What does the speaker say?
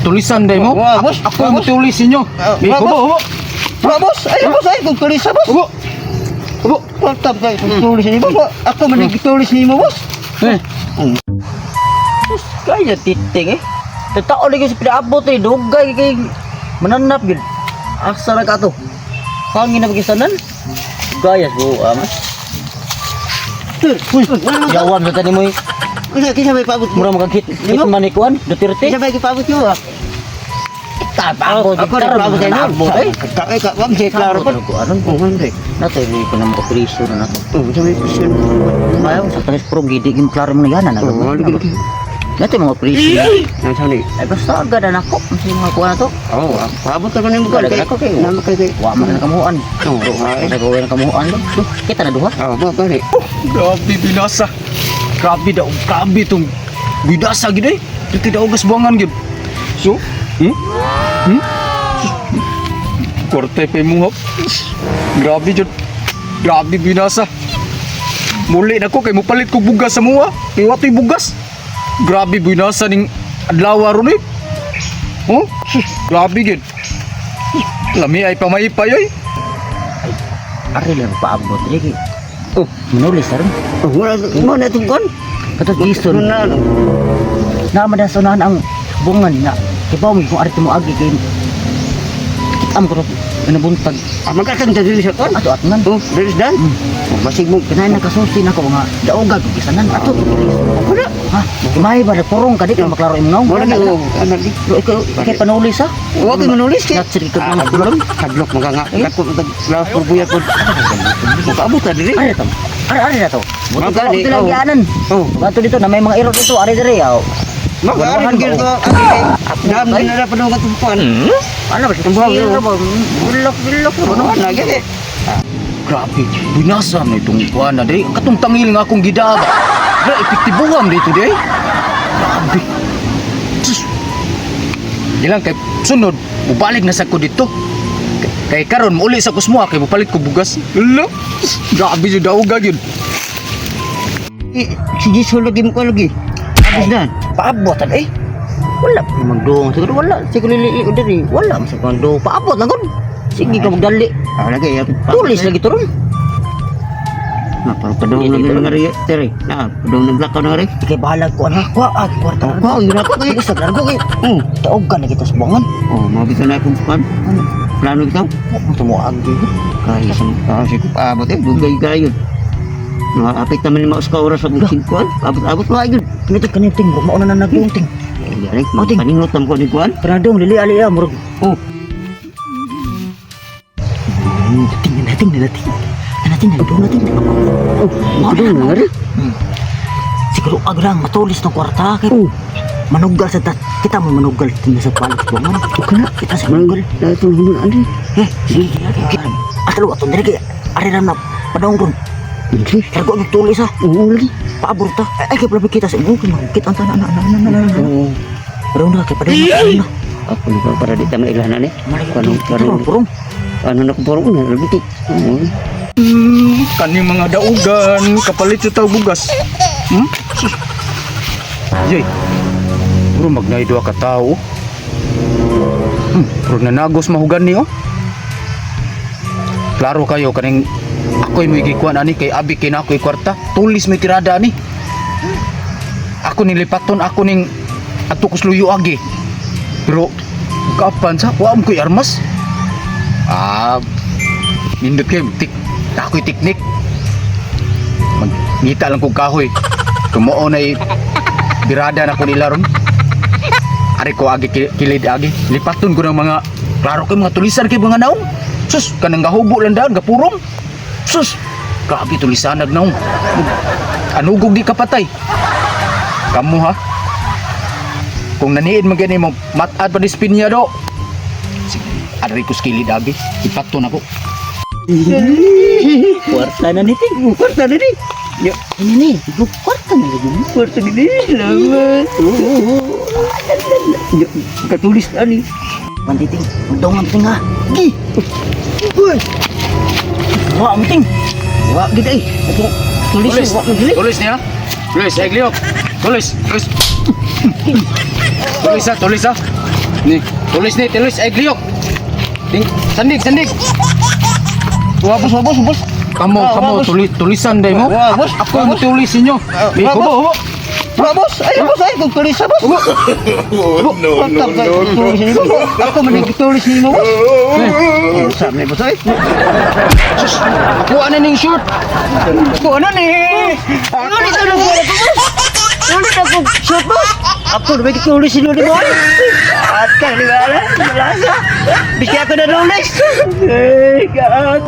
Tulisan day mo. Wa, boss. Ako Wa, ang boss. tulis inyo. Ah, Eh, wa, hubo, boss. hubo. Wa, boss. Ay, boss, ay kung tulis sa boss. Hubo. Hubo. Kwarta ba kung tulis ni mo? Ako man nagtulis nimo, boss. Eh. Sus, kaya titing eh. Totoo lagi sa pinaabot eh. Dugay kay mananap yun. Asa na ka to? Hangin na pagisanan? Gayas buo ama. Uy, Yawan sa tani mo eh. unsa kinsa may paabot mo? Mura magkakit. Hit man ni kuan, Duterte. Kinsa may paabot mo? Ah? Tabako, Ako rin paabot sa inyo. Naabot eh. Ka ka wa siya klaro pa. Ano? Oh, hindi. Natay ko na makapriso na nato. Oh, sa may prison. Ayaw, sa tangis puro gidi yung klaro mo na yan. Oh, lagi lagi. Natay mga priso. Nasa ni? Ay, basta agad na ako. Ang mga kuan na to. Oh, paabot ka nimo Wala ka kay. Nama kay kay. Wa man na kamuhan. Oh, ay. Sa gawin ang kamuhan. Kita na duha. Oh, ba gani. Grabe binasa. Grabe daw, grabe tong binasa gid eh. Dito daw gas buangan gid. So? Sus. Korte pa mo hop. Grabe jud. Grabe binasa. Muli na ko kay mupalit ko bugas sa mua. Kay watoy bugas. Grabe binasa ning adlaw ron eh. Oh, sus, grabe gid. Lami ay pamaypay oy. Ari lang paabot diri. Oh, Manulis ron. oh, wala mo na itong kon. Kato Jason, Na naman na sunahan ang bungan na. Kibaw mo kung ari mo agi kay kitam ko nabuntag. Ah, magkatang sa dili sa kon. Ato atman. Oh, dili dan. Oh, basig mo. Kinay nakasusi nako nga daogag og gisanan ato. Ako na. Ha, may ba purong ka di ka maklaro imong naong. Wala na oh, ano di. Pero ikaw kay panulis ha. Wa kay manulis kay. Not sir ka Ah, mga kadlok, kadlok mga nga. Kadlok tag lawas purbuya pod. Makaabot ta dili. Ari to. Ari ari na to. Mga Buti gani, ko lang oh. gianan. Oh. Bato dito na may mga error dito ari diri aw. Mag-ari Walahan gid ba, ko. Dam Ay. na pa nung katupuan. Ano ba? Ang buhaw, Sira ba? Bulok bulok ba no? Ano na gid. Grabe, binasa na itong kuan na diri. Katong tangil nga akong gidaga. Dra, epektibuhan dito di. Grabe. Sus. Ilang kay sunod, mubalik na sa ko dito. Kay karon muli sa kusmuha kay mupalit ko bugas. Hala. Grabe jud daoga gyud. Si Jason lagi mo ko lagi. Abis na. Paabot tan eh. Wala pa magduong siguro wala siguro lili ko diri. Wala man sa magduong paabot lang kon. Sige ka magdali. Ah, lagi ya. Tulis lagi turun. Na parang padung Hindi, lang dito. nga ri. Tere. Na, padung nang blakaw na ri. Kay bahalag ko ana. Wa ah kwarta. Oh, kuha yun ako kay. Sige sa largo kay. Taog ka na kita sa buwangan. Oh, mabit na akong kuan. Ano? Plano ikaw. Wa mo tumuag di. Kaya sa kasi ko paabot eh, dugay kayo. Nakakapit naman ni Maus ka oras sa bukid kuan. Abot-abot wa yun. Kanito kaniting mauna na nagdung ting. Yari, Oh, ting. paningot lang ko ni kuan. Pradong lili ali ah murag. Oh, Tingnan natin natin. Natin nagdung natin. oh, padung na ri. Siguro agrang matulis ng kwarta kay Oh, manugal sa tat. Kita mo manugal din sa palit buwangan. okay na. Kita sa manugal. Dahil mo na andi. Eh, sige, sige. Atlo ato diri kay ari ra na padong ron. Hindi. Largo ang tulis ah. Oo, lagi. Paabot ta. Ay, kay pala kita sa imo kay kita ang tanan na na na na. Oo. Padong na kay padong na. Padong na. Ako ni para di ta mailahan ni. Malaki Ano, kita ano, ron purong. ano na ko purong na lagi. Oo. Kaning mga daugan kapalit sa tao bugas. Sus. Yey. Bro magnay duha ka tawo. Bro nanagos mahugan niyo. Klaro kayo kaning ako'y mo gikuan ani kay abi kay na ako'y kwarta. Tulis may tirada ani. Ako ning lipaton ako ning ato kusluyo agi. Pero kapan sa wa mo ko'y armas. Ah, nindot kayo tik ako'y teknik. Magnita lang kong kahoy. Tumuo na birada na ko nila ron. Ari ko agi kilid agi. Lipaton ko ng mga klaro kay mga tulisan kay mga naong. Sus, kanang gahubo lang daan gapurong. Sus, grabe tulisan nag naong. Anugog di kapatay. Kamu ha? Kung naniid man gani mo matad pa dispinya do. Sige, ari ko sa kilid agi. Lipaton ako. Kwarta na ni ting. Kwarta na ni. Yo, Ini ni, kwarta na lagi. kwarta ni. Salamat. Oo. Yo, katulis na ni. Pantiting, magdungan ting ha. Gi. Uy. Wa mo ting. Wa gid ay. Ako tulis wa mo dili. Tulis niya. Tulis, ay gliyok. Tulis, tulis. Tulis ha, tulis ha. Ni, tulis ni, tulis ay liyok. Ding, sandig, sandig. Wa, boss, wa, boss, boss. Kamo, Ah, kamo, wa, boss. tulis, tulisan day mo. Wa, boss. Ako Wa, mo boss. tulis inyo. Ah, Di, wa, hubo, boss. hubo. Wa, boss. Ay, boss, ay kung tulis sa boss. Hubo. No, no, no, no. Ako man ang tulis nimo, boss. Eh, Sa ni, boss, ay. Sus, ako ano ning shirt. Ako ano ni? Ano nito nang wala ko, boss? Ano nito ako short, boss? Ako na may tulis sino ni mo. At ka, di ba? Malasa. Bigyan ko na nulis. Hey, God.